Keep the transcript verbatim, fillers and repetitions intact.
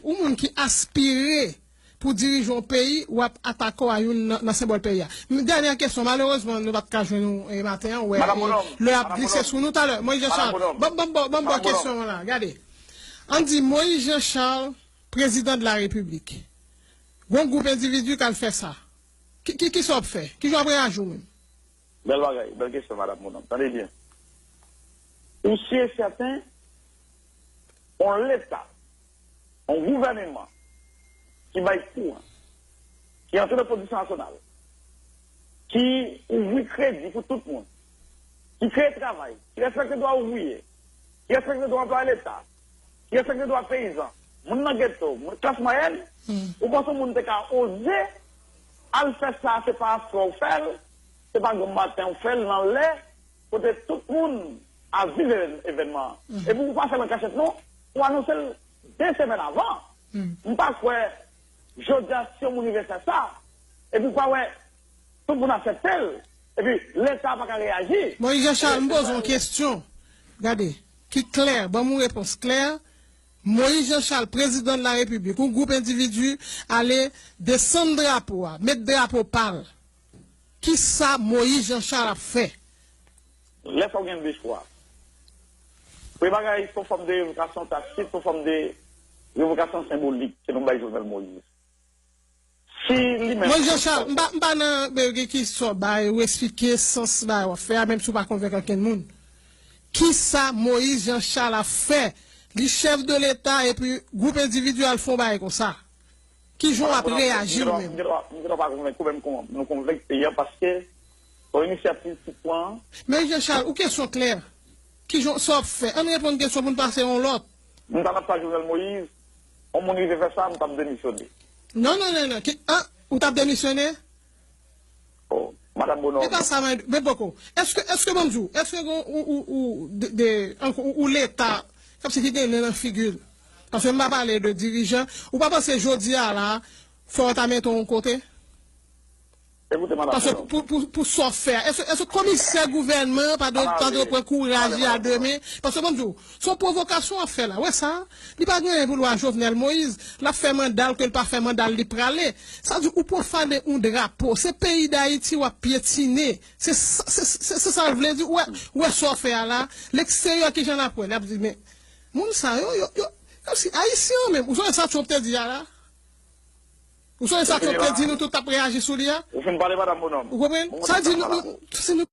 Ou moun ki aspire pou dirije yon peyi, w ap atake w a youn nan, nan senbòl peyi a. Dènyè kesyon, malerezman, nou pa t ka jwenn ou e maten an, wè, lè y ap glise sou nou talè. Moïse Jean Charles, ban m ba w kesyon an la, gade. Ann di, Moïse Jean Charles, prezidan de la repiblik. Gon gwoup endividi k al fè sa. Ki, ki, ki sa w ap fè? Ki jan w ap reyaji w menm? Bèl bagay, bèl kesyon, madanm Bonòm. Tande byen. Ou si e sèten, yon leta, yon gouvèneman ki bay kouran, ki antre nan pwodiksyon nasyonal, ki ouvri kredi pou tout moun, ki kreye travay, ki respekte dwa ouvriye, ki respekte dwa anplwaye leta, ki respekte dwa peyizan, moun nan geto, moun klas mwayèn, ou panse yon moun te ka oze al fè sa, se pa aswè ou fè l, se pa granm maten ou fè l nan lè kote tout moun ap viv evèn-, evènman an. Epi ou pa fè l an kachèt non, ou anonse l de semèn avan. M pa kwè jodi a si yon moun rive fè sa, epi ou pa wè tout moun aksepte l, epi leta pa ka reyaji. Moïse Jean Charles, m poze w yon kesyon. Gade, ki klè, ban m yon repons klè. Moïse Jean Charles, prezidan de la repiblik, yon gwoup endividi ale desann drapo a, met drapo pa l. Kisa Moïse Jean Charles ap fè? Lè sa w gen de chwa. Premye bagay, se yon fòm de revokasyon tasit, se yon fòm de revokasyon senbolik ke nou bay Jovenel Moïse. Si li menm Moïse Jean Charles, m pa, m pa nan, men, gen ki sa w bay, ou eksplike sans bagay w ap fè a, menm si w pa konvenk ankenn moun. Kisa Moïse Jean Charles ap fè? Li chèf de leta epi gwoup endividi al fè yon bagay konsa. Ki jan w ap reyaji ou menm? M gen dwa, m gen dwa pa konvenk ou menm kon nou konvenk peyi a paske se yon inisyativ ki pran. Men Jean Charles, ou kesyon klè. Ki jan sa w ap fè? Ann reponn kesyon pou n pase yon lòt. M ta nan plas Jovenel Moïse, yon moun rive fè sa, m t ap demisyone. Non, non, non, non. Ki, an, ou t ap demisyone? Oh, madanm Bonòm. E pa sa, men, men poko. Èske, èske, ban m di w, èske gon, ou, ou, ou, de, de, ankò, ou, ou leta, kòmsi ki gen nen nan figi l? Paske m pa pale de dirijan. Ou pa panse jodi a la, fò yo ta mete w yon kote? Paske pou, pou, pou, pou sa w fè a, èske, èske komisè gouvènman an pa dwe, pa dwe pran kouraj li a demen? Paske ban m di w, se yon pwovokasyon w ap fè la. Wè sa? Li pa gen anyen pou l wè a Jovenel Moïse. L ap fè manda l, ke l pa fè manda l, li prale. Sa di ou pwofane yon drapo. Se peyi Dayiti w ap pyetine. Se sa, se, se, se sa l vle di. Ou wè, ou wè sa w fè a la. Leksteryè ki jan l ap wè l, y ap di, men, moun sa yo, yo, yo, kòmsi Ayisyen yo menm. Ou sonje sa Trump te di a la? Ou sonje sa Trump te di nou tout t ap reyaji sou li a? Ou fin pale, madanm Bonòm. Ou konprann? Sa di nou, nou, si nou